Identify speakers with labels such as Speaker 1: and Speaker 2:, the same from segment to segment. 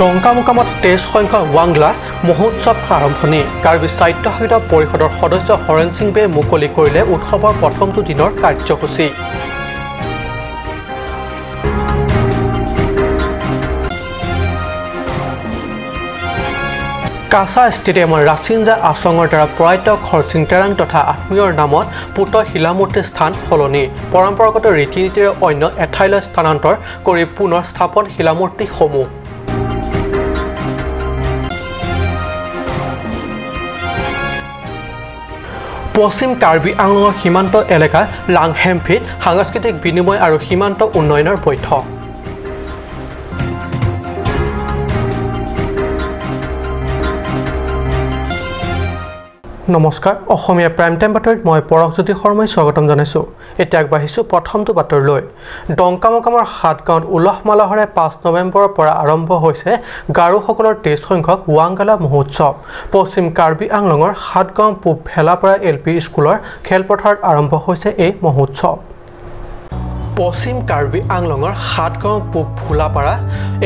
Speaker 1: টংকামুকামত 23 সংখ্যক ৱাংলা মহোৎসৱ আৰম্ভণি। কাৰ্বি স্বায়ত্তশাসিত পৰিষদৰ সদস্য হৰেণ সিং বে মুকলি কৰিলে উৎসৱৰ প্ৰথমটো দিনৰ কাৰ্যসূচী। কাছা ষ্টেডিয়ামৰ ৰাছিনজা আচঙৰ দ্বাৰা প্ৰয়াত খৰচিং তেৰাং তথা আত্মীয়ৰ নামত পুত শিলামূৰ্তিৰ স্থান সলনি। পৰম্পৰাগত ৰীতি নীতিৰে অন্য এঠাইলৈ স্থানান্তৰ কৰি পুনৰ স্থাপন শিলামূৰ্তিসমূহ। পশ্চিম কাৰ্বি আংলঙৰ সীমান্ত এলেকা লাংহেম্ফিত সাংস্কৃতিক বিনিময় আৰু সীমান্ত উন্নয়নৰ বৈঠক। নমস্কাৰ, অসমীয়া প্ৰাইম টাইম বাতৰিত মই পৰশজ্যোতি শৰ্মাই স্বাগতম জনাইছোঁ। এতিয়া আগবাঢ়িছোঁ প্ৰথমটো বাতৰিলৈ। ডংকামকামৰ সাতগাঁৱত উলহ মালহেৰে 5 নৱেম্বৰৰ পৰা আৰম্ভ হৈছে গাৰোসকলৰ 23 সংখ্যক ৱাংগালা মহোৎসৱ। পশ্চিম কাৰ্বি আংলঙৰ সাতগাঁও পূব ভেলাপাৰা এল পি স্কুলৰ খেলপথাৰত আৰম্ভ হৈছে এই মহোৎসৱ। পশ্চিম কাৰ্বি আংলঙৰ সাতগাঁও পূব ভোলাপাৰা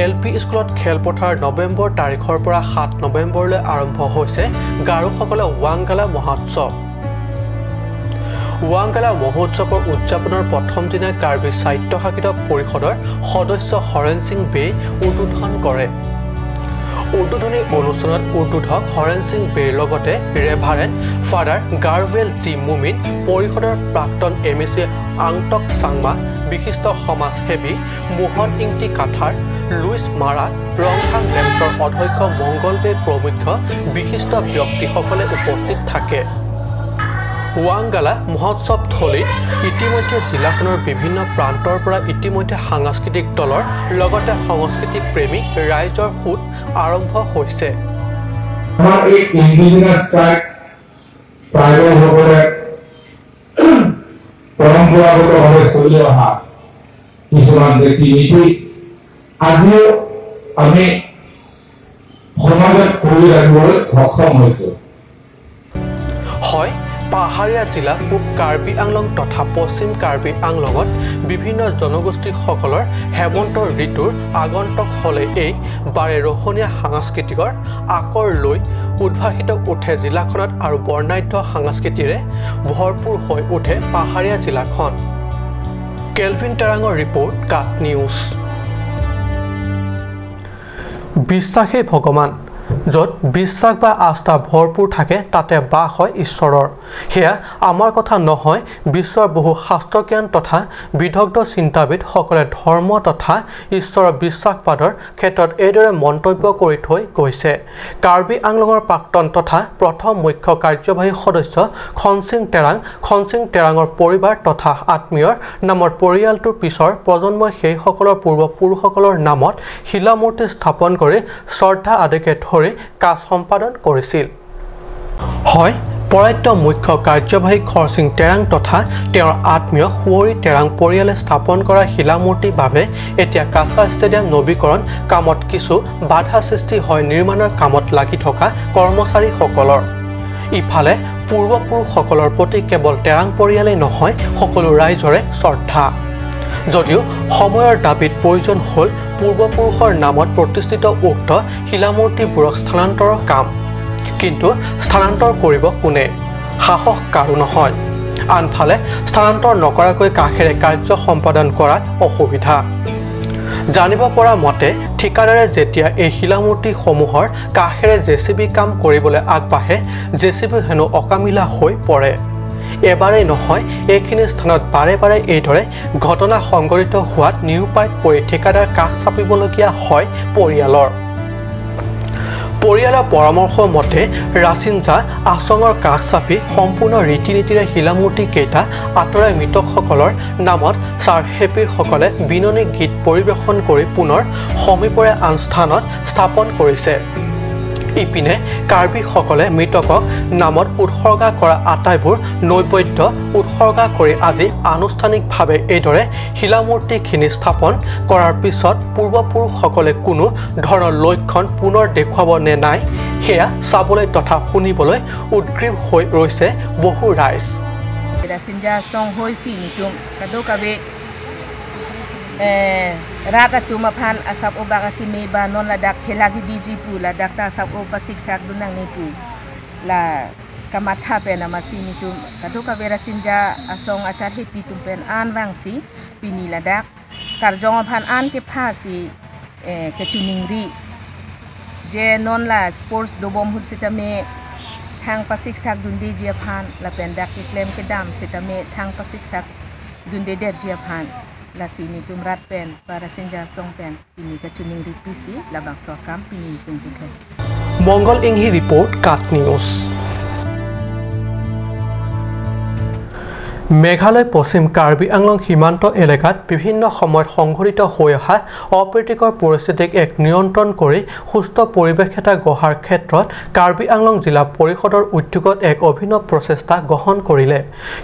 Speaker 1: এল পি স্কুলত খেলপথাৰ নৱেম্বৰ তাৰিখৰ পৰা 7 নৱেম্বৰলৈ আৰম্ভ হৈছে গাৰোসকলৰ ৱাংগালা মহোৎসৱ। ৱাংগালা মহোৎসৱৰ উদযাপনৰ প্ৰথম দিনা কাৰ্বি স্বায়ত্তশাসিত পৰিষদৰ সদস্য হৰেণ সিং বে উদ্বোধন কৰে। উদ্বোধনী অনুষ্ঠানত উদ্বোধক হৰেণ সিং বেৰ লগতে ৰেভাৰেণ্ড ফাদাৰ গাৰ্ভেল জি মুমিন, পৰিষদৰ প্ৰাক্তন এম এ চি আংটক চাংমা, বিশিষ্ট সমাজসেৱী মোহন ইংটি কাথাৰ, লুইচ মাৰাক, ৰংথাং লেম্পৰ অধ্যক্ষ মংগল বে প্ৰমুখ্য বিশিষ্ট ব্যক্তিসকলে উপস্থিত থাকে। ৱাংগালা মহোৎসৱথলীত ইতিমধ্যে জিলাখনৰ বিভিন্ন প্ৰান্তৰ পৰা ইতিমধ্যে সাংস্কৃতিক দলৰ লগতে সংস্কৃতিক প্ৰেমী ৰাইজৰ সোঁত আৰম্ভ হৈছে।
Speaker 2: পৰম্পৰাগতভাৱে চলি অহা কিছুমান ৰীতি নীতি আজিও আমি সমাজত কৰি ৰাখিবলৈ সক্ষম হৈছো।
Speaker 1: হয়, পাহাৰীয়া জিলা পূব কাৰ্বি আংলং তথা পশ্চিম কাৰ্বি আংলঙত বিভিন্ন জনগোষ্ঠীসকলৰ হেমন্ত ঋতুৰ আগন্তক হ'লে এই বাৰে ৰহণীয়া সাংস্কৃতিকৰ আকৰ লৈ উদ্ভাসিত উঠে জিলাখনত আৰু বৰ্ণাঢ্য সাংস্কৃতিৰে ভৰপূৰ হৈ উঠে পাহাৰীয়া জিলাখন। কেলভিন টেৰাঙৰ ৰিপৰ্ট, কাট নিউজ। বিশ্বাসেই ভগৱান। য'ত বিশ্বাস বা আস্থা ভৰপূৰ থাকে তাতে বাস হয় ঈশ্বৰৰ। সেয়া আমাৰ কথা নহয়, বিশ্বৰ বহু শাস্ত্ৰজ্ঞান তথা বিদগ্ধ চিন্তাবিদসকলে ধৰ্ম তথা ঈশ্বৰৰ বিশ্বাসবাদৰ ক্ষেত্ৰত এইদৰে মন্তব্য কৰি থৈ গৈছে। কাৰ্বি আংলঙৰ প্ৰাক্তন তথা প্ৰথম মুখ্য কাৰ্যবাহী সদস্য খনসিং তেৰাং, খনসিং তেৰাঙৰ পৰিবাৰ তথা আত্মীয়ৰ নামত পৰিয়ালটোৰ পিছৰ প্ৰজন্মই সেইসকলৰ পূৰ্বপুৰুষসকলৰ নামত শিলামূৰ্তি স্থাপন কৰি শ্ৰদ্ধা আদিকে ধৰি কাজ সম্পাদন কৰিছিল। হয়, প্ৰয়াত মুখ্য কাৰ্যবাহী খৰসিং তেৰাং তথা তেওঁৰ আত্মীয় সুঁৱৰী তেৰাং পৰিয়ালে স্থাপন কৰা শিলামূৰ্তিৰ বাবে এতিয়া কাছা ষ্টেডিয়াম নৱীকৰণ কামত কিছু বাধা সৃষ্টি হয় নিৰ্মাণৰ কামত লাগি থকা কৰ্মচাৰীসকলৰ। ইফালে পূৰ্বপুৰুষসকলৰ প্ৰতি কেৱল তেৰাং পৰিয়ালেই নহয়, সকলো ৰাইজৰে শ্ৰদ্ধা। যদিও সময়ৰ দাবীত প্ৰয়োজন হ'ল পূৰ্বপুৰুষৰ নামত প্ৰতিষ্ঠিত উক্ত শিলামূৰ্তিবোৰক স্থানান্তৰৰ কাম, কিন্তু স্থানান্তৰ কৰিব কোনে? সাহস কাৰো নহয়। আনফালে স্থানান্তৰ নকৰাকৈ কাষেৰে কাৰ্য সম্পাদন কৰাত অসুবিধা। জানিব পৰা মতে ঠিকাদাৰে যেতিয়া এই শিলামূৰ্তিসমূহৰ কাষেৰে জে চি বি কাম কৰিবলৈ আগবাঢ়ে, জে চি বি হেনো অকামিলা হৈ পৰে। এবাৰেই নহয়, এইখিনি স্থানত বাৰে বাৰে এইদৰে ঘটনা সংঘটিত হোৱাত নিৰুপায়ত পৰি ঠিকাদাৰ কাষ চাপিবলগীয়া হয় পৰিয়ালৰ। পৰিয়ালৰ পৰামৰ্শ মতে ৰাছিনজা আচঙৰ কাষ চাপি সম্পূৰ্ণ ৰীতি নীতিৰে শিলামূৰ্তিকেইটা আঁতৰাই মৃতকসকলৰ নামত ছাৰ হেপিৰসকলে বিননি গীত পৰিৱেশন কৰি পুনৰ সমীপৰে আন স্থানত স্থাপন কৰিছে। ইপিনে কাৰ্বিসকলে মৃতকক নামত উৎসৰ্গা কৰা আটাইবোৰ নৈবেদ্য উৎসৰ্গা কৰি আজি আনুষ্ঠানিকভাৱে এইদৰে শিলামূৰ্তিখিনি স্থাপন কৰাৰ পিছত পূৰ্বপুৰুষসকলে কোনো ধৰণৰ লক্ষণ পুনৰ দেখুৱাব নে নাই সেয়া চাবলৈ তথা শুনিবলৈ উদ্গ্ৰীৱ হৈ ৰৈছে বহু ৰাইজ।
Speaker 3: rat atuma phan asap o bang ki me ba non la dak khela ki biji pu la dak ta asap o pasik sak dunang ni pu la kamatha pe na masini tum kadu ka vera sinja asong achar he pi tum pen an wang si pini la dak karjong phan an ke pha si ke chuning ri je non la sports dobom hul sitame thang pasik sak dundi jia phan la pen dak ke klem ke dam sitame thang pasik sak dundi det jia phan la sini tum rat pen para sinja song pen pini ka chuning ri pisi la bang so kam pini tum tum
Speaker 1: Mangal Enghi report Kat news. Meghalaya পশ্চিম কাৰ্বি আংলং সীমান্ত এলেকাত বিভিন্ন সময়ত সংঘটিত হৈ অহা অপ্ৰীতিকৰ পৰিস্থিতিক এক নিয়ন্ত্ৰণ কৰি সুস্থ পৰিৱেশ এটা গঢ়াৰ ক্ষেত্ৰত কাৰ্বি আংলং জিলা পৰিষদৰ উদ্যোগত এক অভিনৱ প্ৰচেষ্টা গ্ৰহণ কৰিলে।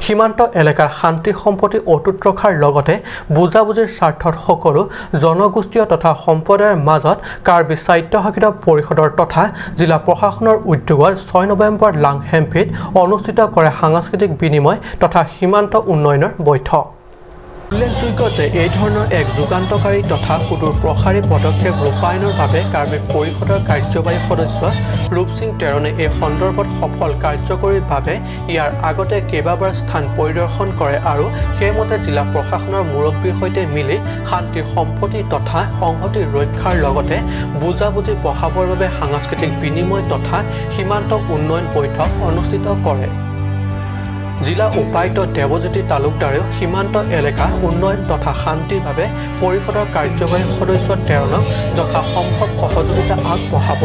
Speaker 1: সীমান্ত এলেকাৰ শান্তি সম্পত্তি অটুট ৰখাৰ লগতে বুজাবুজিৰ স্বাৰ্থত সকলো জনগোষ্ঠীয় তথা সম্প্ৰদায়ৰ মাজত কাৰ্বি স্বায়ত্তশাসিত পৰিষদৰ তথা জিলা প্ৰশাসনৰ উদ্যোগত 6 নৱেম্বৰ লাংহেম্পিত অনুষ্ঠিত কৰে সাংস্কৃতিক বিনিময় তথা সীমান্ত উন্নয়নৰ বৈঠক। উল্লেখযোগ্য যে এই ধৰণৰ এক যুগান্তকাৰী তথা সুদূৰ প্ৰসাৰী পদক্ষেপ ৰূপায়ণৰ বাবে কাৰ্বি পৰিষদৰ কাৰ্যবাহী সদস্য ৰূপ সিং টেৰণে এই সন্দৰ্ভত সফল কাৰ্যকৰীৰ বাবে ইয়াৰ আগতে কেইবাবাৰ স্থান পৰিদৰ্শন কৰে আৰু সেইমতে জিলা প্ৰশাসনৰ মুৰব্বীৰ সৈতে মিলি শান্তি সম্পত্তি তথা সংহতি ৰক্ষাৰ লগতে বুজাবুজি বঢ়াবৰ বাবে সাংস্কৃতিক বিনিময় তথা সীমান্ত উন্নয়ন বৈঠক অনুষ্ঠিত কৰে। জিলা উপায়ুক্ত দেৱজ্যোতি তালুকদাৰেও সীমান্ত এলেকা উন্নয়ন তথা শান্তিৰ বাবে পৰিষদৰ কাৰ্যবাহী সদস্য টেৰণক যথাসম্ভৱ সহযোগিতা আগবঢ়াব।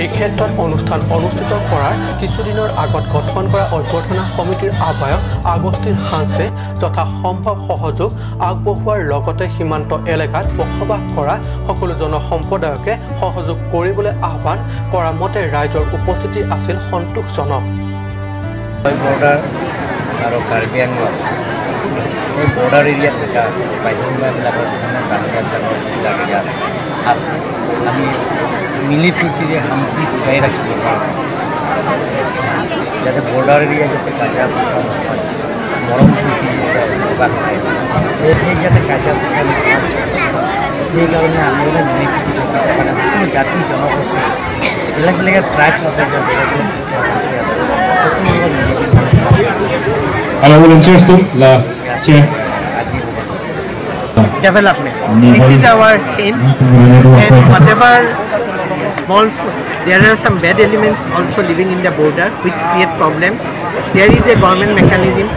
Speaker 1: এই ক্ষেত্ৰত অনুষ্ঠান অনুষ্ঠিত কৰাৰ কিছুদিনৰ আগত গঠন কৰা অভ্যৰ্থনা সমিতিৰ আহ্বায়ক আগষ্টিন হান্সে যথাসম্ভৱ সহযোগ আগবঢ়োৱাৰ লগতে সীমান্ত এলেকাত বসবাস কৰা সকলো জনসম্প্ৰদায়কে সহযোগ কৰিবলৈ আহ্বান কৰা মতে ৰাইজৰ উপস্থিতি আছিল সন্তোষজনক।
Speaker 4: বৰ্ডাৰ আৰু কাৰ্বি আংলং এই বৰ্ডাৰ এৰিয়াত থকা বাসিন্দাবিলাকৰ স্থানীয় বাসিন্দাবিলাকৰ যিবিলাক ইয়াত আছে আমি মিলি প্ৰীতিৰে শান্তি বজাই ৰাখিব পাৰোঁ, যাতে বৰ্ডাৰ এৰিয়া যাতে কাজিয়া পেচা নহয়, মৰম প্ৰীতি যাতে প্ৰকাশ পায়, সেই যাতে কাজিয়া পেচা নহয়, সেইকাৰণে আমি মানে মিলি প্ৰীতি থকা মানে সকলো জাতি জনগোষ্ঠী বেলেগ বেলেগ ট্ৰাইবছ আছে, বেলেগ বেলেগ ভাষী আছে,
Speaker 5: development. This is our aim, and whatever small, there are some bad elements also living in the border which create problems. There is a government mechanism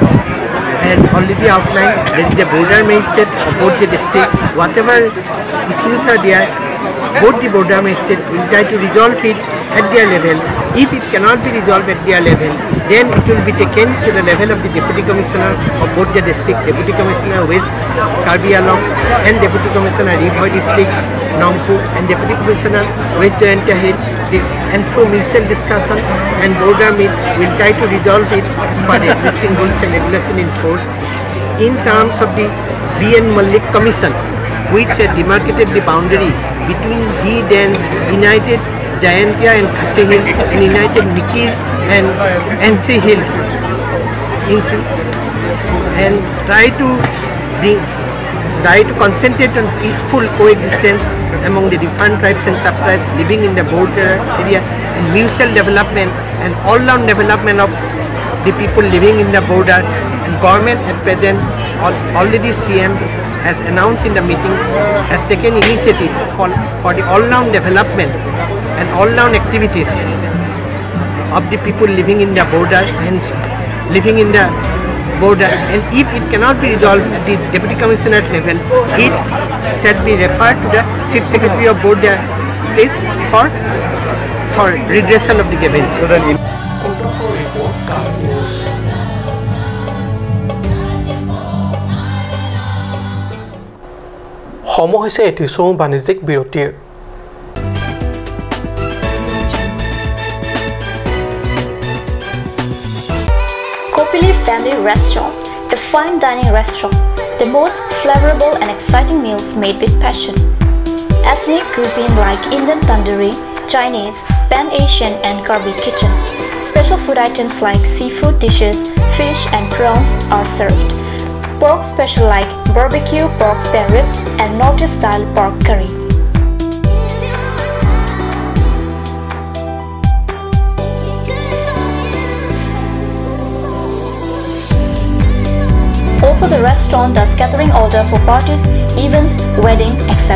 Speaker 5: and already outlined. There is a border magistrate of both the district. Whatever issues are there, both the border magistrate will try to resolve it at their level. If it cannot be resolved at their level, then it will be taken to the level of the Deputy Commissioner of both the district, Deputy Commissioner West Karbi Anglong and Deputy Commissioner Ri Bhoi District, Nongpoh, and Deputy Commissioner West Jaintia Hill, and through mutual discussion and border meet, will try to resolve it as per the existing rules and regulation in force. In terms of the B.N. Malik Commission, which had demarcated the boundary between the then United Jaintia and Khasi Hills and United Mikir and NC Hills, and try to concentrate on peaceful coexistence among the different tribes and sub-tribes living in the border area, and mutual development and all-round development of the people living in the border. And government at present, already CM has announced in the meeting, has taken initiative for the all-round development and all-round activities of the people living in the border and living in the border. And if it cannot be resolved at the Deputy Commissioner level, it shall be referred to the Chief Secretary of both the states for redressal of the grievance.
Speaker 1: সময় হৈছে এটি চমু বাণিজ্যিক বিৰতিৰ।
Speaker 6: Kopili Family Restaurant, a fine dining restaurant, the most flavorable and exciting meals made with passion. Ethnic cuisine like Indian tandoori, Chinese, Pan-Asian and Karbi kitchen. Special food items like seafood dishes, fish and prawns are served. Pork special like barbecue pork spare ribs and Northeast style pork curry. Also, the restaurant does catering order for parties, events, wedding, etc.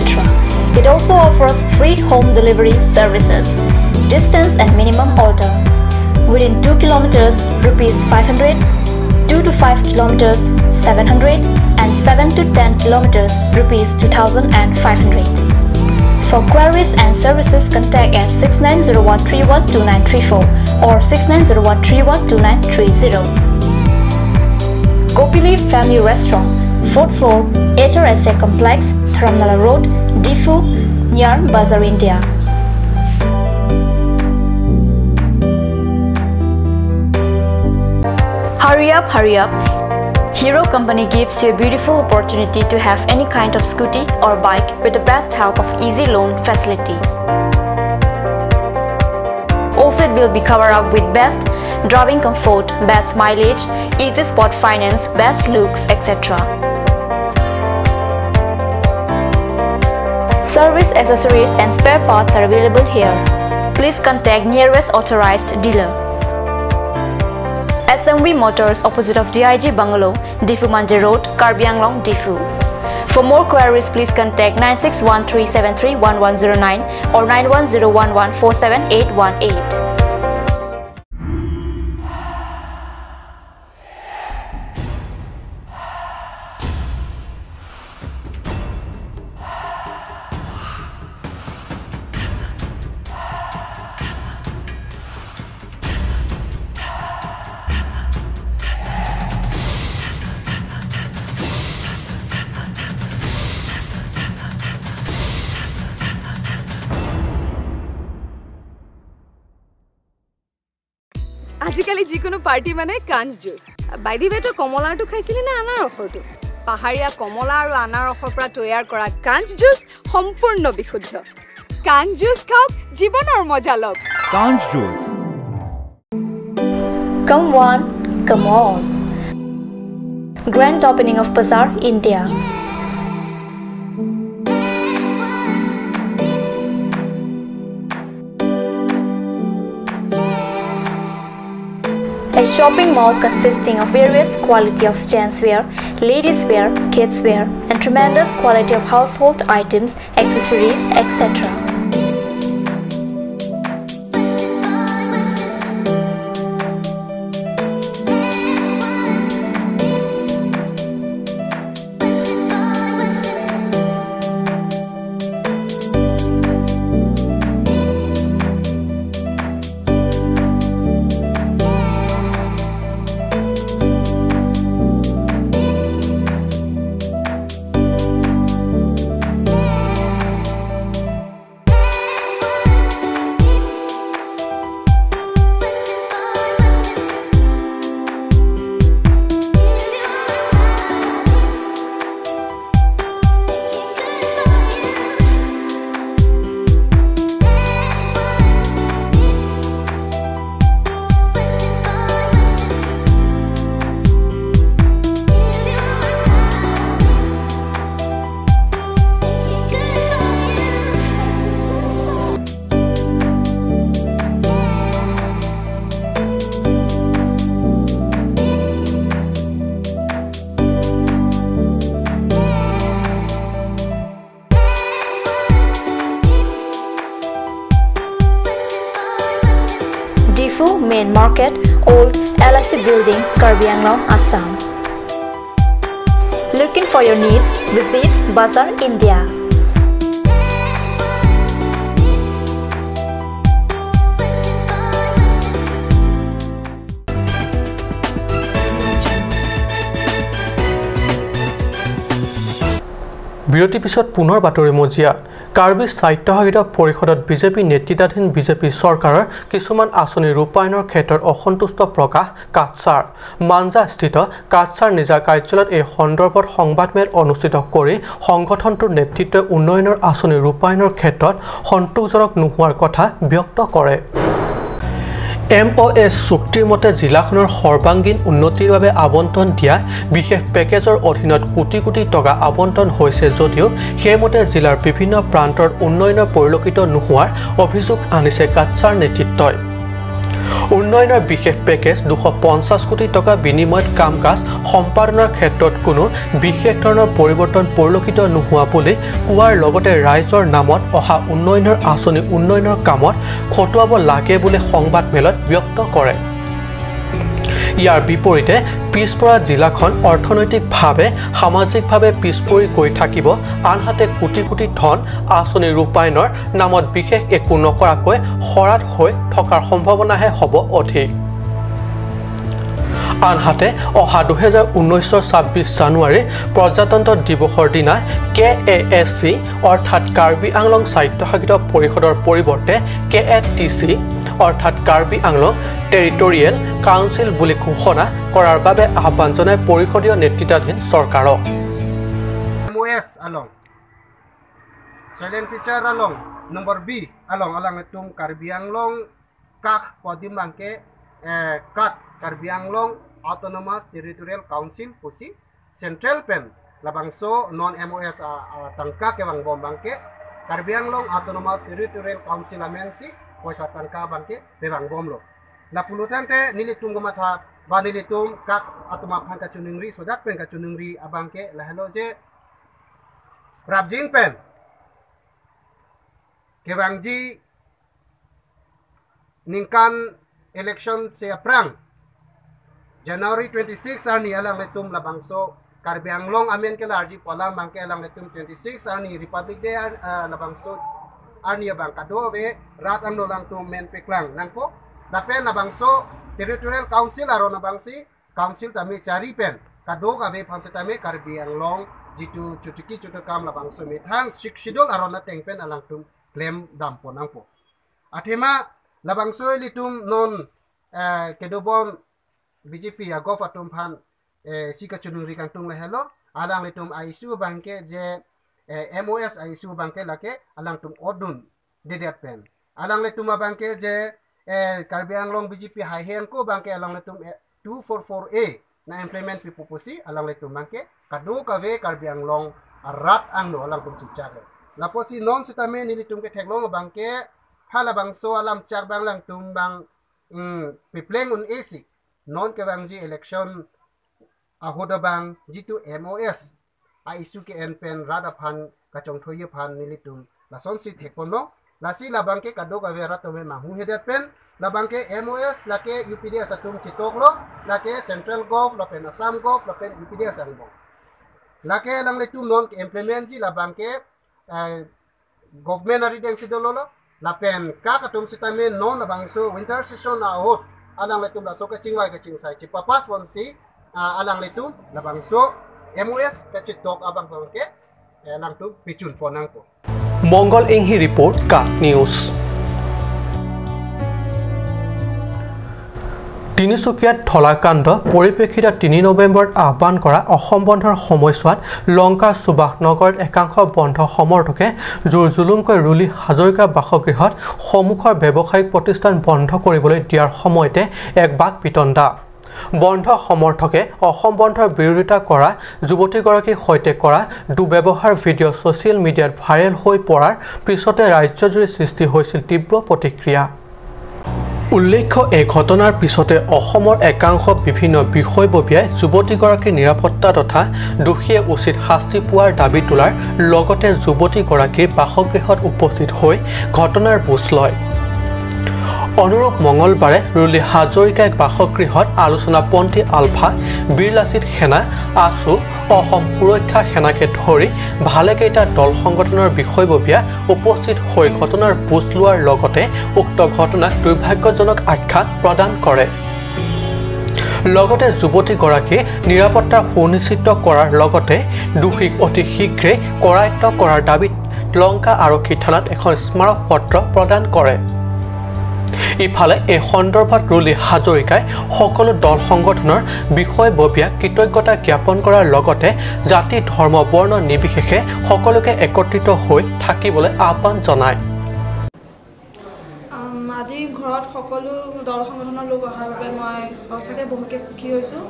Speaker 6: It also offers free home delivery services. Distance and minimum order. Within 2 kilometers, rupees 500, 2 to 5 kilometers, 700, and 7 to 10 kilometers, rupees 2500. For queries and services, contact at 6901312934 or 6901312930. Kopili Family Restaurant, 4th floor, HRSA Complex, Dharamnala Road, Diphu, near Bazaar India. Hurry up, hurry up. Hero Company gives you a beautiful opportunity to have any kind of scooty or bike with the best help of easy loan facility. Also, it will be covered up with best driving comfort, best mileage, easy spot finance, best looks, etc. Service accessories and spare parts are available here. Please contact nearest authorized dealer. SMV Motors, opposite of DIG Bungalow, Diphu Mandir Road, Karbi Anglong, Diphu. For more queries, please contact 9613731109 or 9101147818.
Speaker 7: আজিকালি যিকোনো party মানে কাঞ্চ juice. By the ৱে, তই কমলাৰটো খাইছিলি নে আনাৰসৰটো? পাহাৰীয়া কমলা আৰু আনাৰসৰ পৰা তৈয়াৰ কৰা কাঞ্চ জুচ সম্পূৰ্ণ বিশুদ্ধ। কাঞ্চ জুচ খাওক, জীৱনৰ মজা লওক।
Speaker 8: কাঞ্চ juice.
Speaker 6: Come one, come all. Grand opening of Bazaar India. A shopping mall consisting of various quality of gents wear, ladies wear, kids wear, and tremendous quality of household items, accessories, etc. Diphu Main Market, Old LIC Building, Karbi Anglong, Assam. Looking for your needs? Visit Bazaar India.
Speaker 1: বিৰতিৰ পিছত পুনৰ বাতৰি মজিয়াত কাৰ্বি স্বায়ত্তশাসিত পৰিষদত BJP নেতৃত্বাধীন BJP চৰকাৰৰ কিছুমান আঁচনি ৰূপায়ণৰ ক্ষেত্ৰত অসন্তুষ্ট প্ৰকাশ কাটছাৰ। মাঞ্জাস্থিত কাটছাৰ নিজা কাৰ্যালয়ত এই সন্দৰ্ভত সংবাদমেল অনুষ্ঠিত কৰি সংগঠনটোৰ নেতৃত্বই উন্নয়নৰ আঁচনি ৰূপায়ণৰ ক্ষেত্ৰত সন্তোষজনক নোহোৱাৰ কথা ব্যক্ত কৰে। MOS চুক্তিৰ মতে জিলাখনৰ সৰ্বাংগীন উন্নতিৰ বাবে আবণ্টন দিয়া বিশেষ পেকেজৰ অধীনত কোটি কোটি টকা আবণ্টন হৈছে যদিও সেইমতে জিলাৰ বিভিন্ন প্ৰান্তৰ উন্নয়নৰ পৰিলক্ষিত নোহোৱাৰ অভিযোগ আনিছে কাটছাৰ নেতৃত্বই। উন্নয়নৰ বিশেষ পেকেজ 250 কোটি টকা বিনিময়ত কাম কাজ সম্পাদনৰ ক্ষেত্ৰত কোনো বিশেষ ধৰণৰ পৰিৱৰ্তন পৰিলক্ষিত নোহোৱা বুলি কোৱাৰ লগতে ৰাইজৰ নামত অহা উন্নয়নৰ আঁচনি উন্নয়নৰ কামত খটুৱাব লাগে বুলি সংবাদমেলত ব্যক্ত কৰে। ইয়াৰ বিপৰীতে পিছপৰা জিলাখন অৰ্থনৈতিকভাৱে সামাজিকভাৱে পিছপৰি গৈ থাকিব, আনহাতে কোটি কোটি ধন আঁচনি ৰূপায়ণৰ নামত বিশেষ একো নকৰাকৈ শৰাধ হৈ থকাৰ সম্ভাৱনাহে হ'ব অধিক। আনহাতে অহা 2019 26 জানুৱাৰী প্ৰজাতন্ত্ৰ দিৱসৰ দিনা KASC অৰ্থাৎ কাৰ্বি আংলং স্বায়ত্তশাসিত পৰিষদৰ পৰিৱৰ্তে KATC অৰ্থাৎ কাৰ্বি আংলং টেৰিটৰিয়েল কাউন্সিল বুলি ঘোষণা কৰাৰ বাবে আহ্বান জনায় পৰিষদীয় নেতৃত্বাধীন চৰকাৰক।
Speaker 8: MOS along silent feature along number B along alang tum Karbi Anglong kak podim bangke kat Karbi Anglong Autonomous Territorial Council pusi Central pen labangso non MOS tangka kewang bom bangke Karbi Anglong Autonomous Territorial Council amensi poisa tangka bangke bebang bom lo la pulutan te nilitum gomatha ba nilitum kak atuma phan ka chunungri sodak pen ka chunungri abangke la hello je rabjing pen kewangji ningkan election se aprang January 26 arni alang letum labangso Karbi Anglong amen ke larji polam bangke alang letum 26 arni Republic Day labangso arni abang kado ve rat angno lang tum men peklang nangpo dapen labangso Territorial Council aro nabangsi Council tami cari pen kado ave phanse tami Karbi Anglong jitu chutuki chutu kam labangso mithang siksidol aro na tengpen alang tum claim dampo nangpo athema labangso litum non kedobon BJP agof atum phan sika chunuri kangtung lehelo alang litum aisu bangke je MOS aisu bangke lake alang tum odun dedet pen alang litum bangke je Karbi Anglong BJP hai heng ko bangke alang litum 244A na implement pipupusi alang litum bangke kadu kave Karbi Anglong rat angno alang tum chichak laposi non sitame nilitum ke theklong bangke hala bangso alam chak bang lang tum bang pipleng un AC non kewangji election ahoda bang jitu MOS a isu ke en pen rada phan kachong thoye phan nilitum lason si thekpono lasi labangke kado ka vera tome mahu hedet pen labangke MOS lake UPDS atum chitoklo lake Central Gov lapen Assam Gov lapen UPDS angbo lake lang letum non ke implement ji labangke government ari deng sidololo lapen ka katum sitame non labangso winter session ahot alang letum laso ka chingwai ka chingsai chi papas bonsi alang letum labangso MOS ka chitok abang bangke lang tum pichun ponang ko
Speaker 1: Mangal Enghi report ka news. তিনিচুকীয়াত ধলাকাণ্ড পৰিপ্ৰেক্ষিতত 3 নৱেম্বৰত আহ্বান কৰা অসম বন্ধৰ সময়ছোৱাত লংকা সুভাষ নগৰত একাংশ বন্ধ সমৰ্থকে জোৰ জুলুমকৈ ৰুলি হাজৰিকা বাসগৃহত সন্মুখৰ ব্যৱসায়িক প্ৰতিষ্ঠান বন্ধ কৰিবলৈ দিয়াৰ সময়তে এক বাক বিতণ্ডা। বন্ধ সমৰ্থকে অসম বন্ধৰ বিৰোধিতা কৰা যুৱতীগৰাকীৰ সৈতে কৰা দুৰ্ব্যৱহাৰ ভিডিঅ' ছ'চিয়েল মিডিয়াত ভাইৰেল হৈ পৰাৰ পিছতে ৰাজ্যজুৰি সৃষ্টি হৈছিল তীব্ৰ প্ৰতিক্ৰিয়া। উল্লেখ্য এই ঘটনাৰ পিছতে অসমৰ একাংশ বিভিন্ন বিষয়ববীয়াই যুৱতীগৰাকীৰ নিৰাপত্তা তথা দোষীয়ে উচিত শাস্তি পোৱাৰ দাবী তোলাৰ লগতে যুৱতীগৰাকীৰ বাসগৃহত উপস্থিত হৈ ঘটনাৰ বুজ লয়। অনুৰূপ মঙলবাৰে ৰুলি হাজৰিকাই বাসগৃহত আলোচনাপন্থী আলফা, বীৰ লাচিত সেনা, আছু, অসম সুৰক্ষা সেনাকে ধৰি ভালেকেইটা দল সংগঠনৰ বিষয়ববীয়া উপস্থিত হৈ ঘটনাৰ বুজ লোৱাৰ লগতে উক্ত ঘটনাক দুৰ্ভাগ্যজনক আখ্যা প্ৰদান কৰে। লগতে যুৱতীগৰাকীৰ নিৰাপত্তা সুনিশ্চিত কৰাৰ লগতে দোষীক অতি শীঘ্ৰে কৰায়ত্ব কৰাৰ দাবীত লংকা আৰক্ষী থানাত এখন স্মাৰক পত্ৰ প্ৰদান কৰে। ইফালে এই সন্দৰ্ভত ৰুলি হাজৰিকাই সকলো দল সংগঠনৰ বিষয়ববীয়াক কৃতজ্ঞতা জ্ঞাপন কৰাৰ লগতে জাতি ধৰ্ম বৰ্ণ নিৰ্বিশেষে সকলোকে একত্ৰিত হৈ থাকিবলৈ আহ্বান জনায়।
Speaker 9: আজি ঘৰত সকলো দল সংগঠনৰ লোক অহাৰ বাবে মই সঁচাকৈ বহুতকে সুখী হৈছোঁ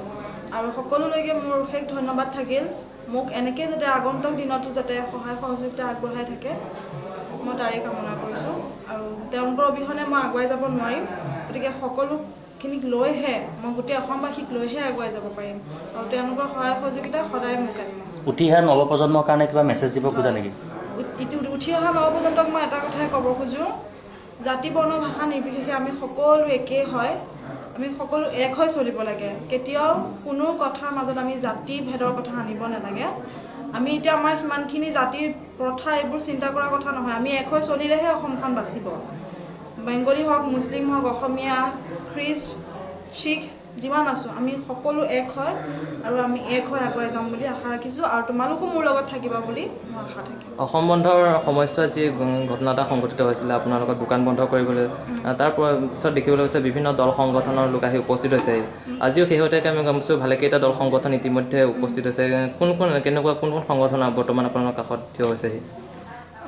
Speaker 9: আৰু সকলোলৈকে মোৰ শেষ ধন্যবাদ থাকিল। মোক এনেকৈ যাতে আগন্তুক দিনতো যাতে সহায় সহযোগিতা আগবঢ়াই থাকে মই তাৰে কামনা কৰিছোঁ আৰু তেওঁলোকৰ অবিহনে মই আগুৱাই যাব নোৱাৰিম। গতিকে সকলোখিনিক লৈহে মই গোটেই অসমবাসীক লৈহে আগুৱাই যাব পাৰিম আৰু তেওঁলোকৰ সহায় সহযোগিতা সদায় মোৰ কাম্য।
Speaker 10: উঠি অহা নৱপ্ৰজন্মৰ কাৰণে কিবা মেছেজ দিব খোজা নেকি?
Speaker 9: উঠি অহা নৱপ্ৰজন্মক মই এটা কথাই ক'ব খোজোঁ, জাতি বৰ্ণ ভাষা নিৰ্বিশেষে আমি সকলো একেই হয়, আমি সকলো এক হৈ চলিব লাগে। কেতিয়াও কোনো কথাৰ মাজত আমি জাতি ভেদৰ কথা আনিব নালাগে। আমি এতিয়া আমাৰ সিমানখিনি জাতিৰ প্ৰথা এইবোৰ চিন্তা কৰাৰ কথা নহয়, আমি এক হৈ চলিলেহে অসমখন বাচিব। বেংগলী হওক, মুছলিম হওক, অসমীয়া, খ্ৰীষ্ট, শিখ যিমান আছোঁ আমি সকলো এক হয় আৰু আমি এক হৈ আগুৱাই যাম বুলি আশা ৰাখিছোঁ আৰু তোমালোকো মোৰ লগত থাকিবা বুলি মোৰ আশা থাকিল।
Speaker 11: অসম বন্ধৰ সময়ছোৱাত যি ঘটনা এটা সংঘটিত হৈছিলে, আপোনালোকৰ দোকান বন্ধ কৰিবলৈ, তাৰ পিছত দেখিবলৈ হৈছে বিভিন্ন দল সংগঠনৰ লোক আহি উপস্থিত হৈছে। আজিও শেহতীয়াকৈ আমি গম পাইছোঁ ভালেকেইটা দল সংগঠন ইতিমধ্যে উপস্থিত হৈছে। কোন কোন কেনেকুৱা কোন কোন সংগঠন বৰ্তমান আপোনালোকৰ কাষত থিয় হৈছেহি?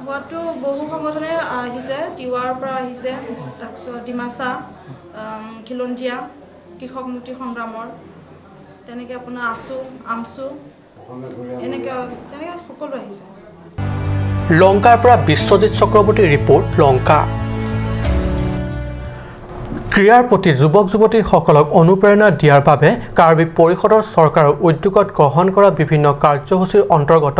Speaker 9: হোৱাটো বহু সংগঠনে আহিছে, তিৱাৰ পৰা আহিছে, তাৰপিছত ডিমাচা, খিলঞ্জীয়া কৃষক মুক্তি সংগ্ৰামৰ, তেনেকৈ আপোনাৰ আছু, আমচু, এনেকৈ তেনেকৈ সকলো আহিছে।
Speaker 1: লংকাৰ পৰা বিশ্বজিৎ চক্ৰৱৰ্তীৰ ৰিপৰ্ট, লংকা। ক্ৰীড়াৰ প্ৰতি যুৱক যুৱতীসকলক অনুপ্ৰেৰণা দিয়াৰ বাবে কাৰ্বি পৰিষদৰ চৰকাৰৰ উদ্যোগত গ্ৰহণ কৰা বিভিন্ন কাৰ্যসূচীৰ অন্তৰ্গত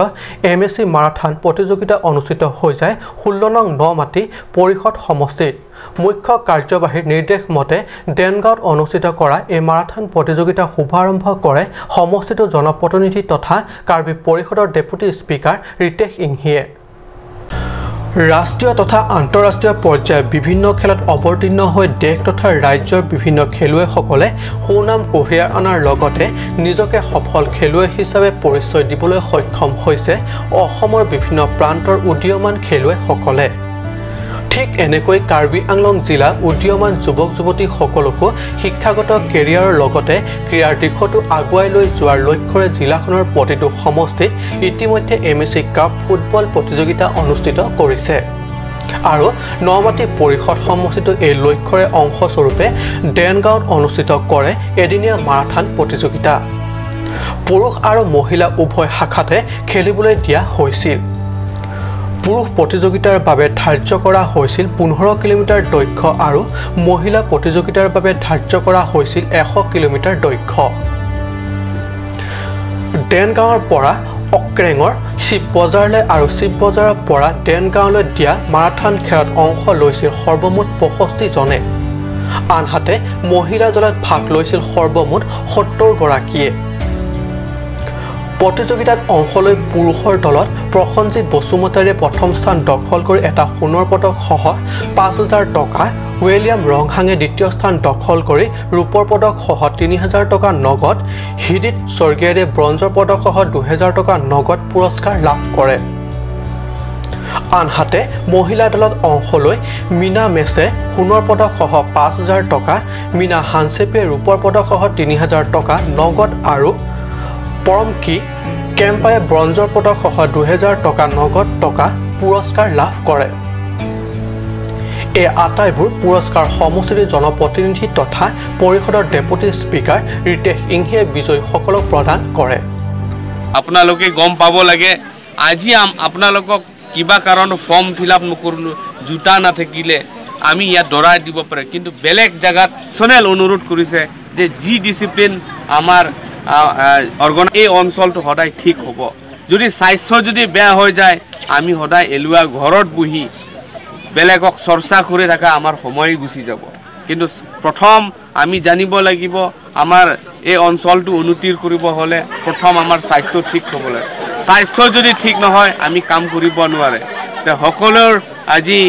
Speaker 1: MAC marathon প্ৰতিযোগিতা অনুষ্ঠিত হৈ যায় ১৬ নং নমাটি পৰিষদ সমষ্টিত। মুখ্য কাৰ্যবাহীৰ নিৰ্দেশ মতে দেনগাঁৱত অনুষ্ঠিত কৰা এই মাৰাথান প্ৰতিযোগিতা শুভাৰম্ভ কৰে সমষ্টিটোৰ জনপ্ৰতিনিধি তথা কাৰ্বি পৰিষদৰ ডেপুটি স্পীকাৰ ৰিতেশ ইংহিয়ে। ৰাষ্ট্ৰীয় তথা আন্তঃৰাষ্ট্ৰীয় পৰ্যায়ত বিভিন্ন খেলত অৱতীৰ্ণ হৈ দেশ তথা ৰাজ্যৰ বিভিন্ন খেলুৱৈসকলে সুনাম কঢ়িয়াই অনাৰ লগতে নিজকে সফল খেলুৱৈ হিচাপে পৰিচয় দিবলৈ সক্ষম হৈছে অসমৰ বিভিন্ন প্ৰান্তৰ উদীয়মান খেলুৱৈসকলে। ঠিক এনেকৈ কাৰ্বি আংলং জিলা উদীয়মান যুৱক যুৱতীসকলকো শিক্ষাগত কেৰিয়াৰৰ লগতে ক্ৰীড়াৰ দিশতো আগুৱাই লৈ যোৱাৰ লক্ষ্যৰে জিলাখনৰ প্ৰতিটো সমষ্টিত ইতিমধ্যে MAC cup football প্ৰতিযোগিতা অনুষ্ঠিত কৰিছে আৰু নমাটি পৰিষদ সমষ্টিটো এই লক্ষ্যৰে অংশস্বৰূপে দেনগাঁৱত অনুষ্ঠিত কৰে এদিনীয়া মাৰাথান প্ৰতিযোগিতা। পুৰুষ আৰু মহিলা উভয় শাখাতে খেলিবলৈ দিয়া হৈছিল। পুৰুষ প্ৰতিযোগিতাৰ বাবে ধাৰ্য কৰা হৈছিল ১৫ কিলোমিটাৰ দৈৰ্ঘ্য আৰু মহিলা প্ৰতিযোগিতাৰ বাবে ধাৰ্য কৰা হৈছিল ১০০ কিলোমিটাৰ দৈৰ্ঘ্য। দেনগাঁৱৰ পৰা অক্ৰেঙৰ শিৱ বজাৰলৈ আৰু শিৱ বজাৰৰ পৰা দেনগাঁৱলৈ দিয়া মাৰাথান খেলত অংশ লৈছিল সৰ্বমুঠ ৬৫ জনে। আনহাতে মহিলা দলত ভাগ লৈছিল সৰ্বমুঠ ৭০ গৰাকীয়ে। প্ৰতিযোগিতাত অংশ লৈ পুৰুষৰ দলত প্ৰসঞ্জিত বসুমতাৰীয়ে প্ৰথম স্থান দখল কৰি এটা সোণৰ পদকসহ ৫০০০ টকা, উইলিয়াম ৰংহাঙে দ্বিতীয় স্থান দখল কৰি ৰূপৰ পদকসহ ৩০০০ টকা নগদ, হিদিত স্বৰ্গীয়াৰীয়ে ব্ৰঞ্জৰ পদকসহ ২০০০ টকা নগদ পুৰস্কাৰ লাভ কৰে। আনহাতে মহিলা দলত অংশ লৈ মীনা মেছে সোণৰ পদকসহ ৫০০০ টকা, মীনা হানচেপে ৰূপৰ পদকসহ ৩০০০ টকা নগদ আৰু পৰমকি কেম্পাই ব্ৰঞ্জৰ পদকসহ ২০০০ টকা নগদ টকা পুৰস্কাৰ লাভ কৰে। এই আটাইবোৰ পুৰস্কাৰ সমষ্টিৰ জনপ্ৰতিনিধি তথা পৰিষদৰ ডেপুটি স্পীকাৰ ৰিতেশ ইংহিয়ে বিজয়ীসকলক প্ৰদান কৰে।
Speaker 12: আপোনালোকে গম পাব লাগে, আজি আপোনালোকক কিবা কাৰণত ফৰ্ম ফিল আপ নকৰিলোঁ, জোতা নাথাকিলে আমি ইয়াত দৰাই দিব পাৰে, কিন্তু বেলেগ জেগাত পাৰ্চনেল অনুৰোধ কৰিছে যে যি ডিচিপ্লিন আমাৰ এই অঞ্চলটো সদায় ঠিক হ'ব। যদি স্বাস্থ্য যদি বেয়া হৈ যায়, আমি সদায় এলোৱা ঘৰত বহি বেলেগক চৰ্চা কৰি থকা আমাৰ সময় গুচি যাব। কিন্তু প্ৰথম আমি জানিব লাগিব, আমাৰ এই অঞ্চলটো উন্নতিৰ কৰিব হ'লে প্ৰথম আমাৰ স্বাস্থ্য ঠিক হ'ব লাগে। স্বাস্থ্য যদি ঠিক নহয় আমি কাম কৰিব নোৱাৰে। সকলোৰ আজি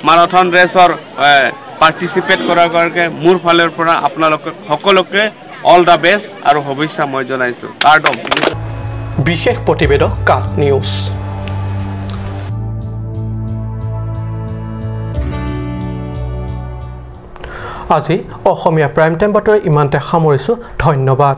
Speaker 12: মাৰাথন ৰেচৰ পাৰ্টিচিপেট কৰাৰ কাৰণে মোৰ ফালৰ পৰা আপোনালোকে সকলোকে অল the best আৰু শুভেচ্ছা মই জনাইছোঁ।
Speaker 1: বিশেষ প্ৰতিবেদক কাট নিউজ। আজি অসমীয়া প্ৰাইম টাইম বাতৰি ইমানতে সামৰিছোঁ। ধন্যবাদ।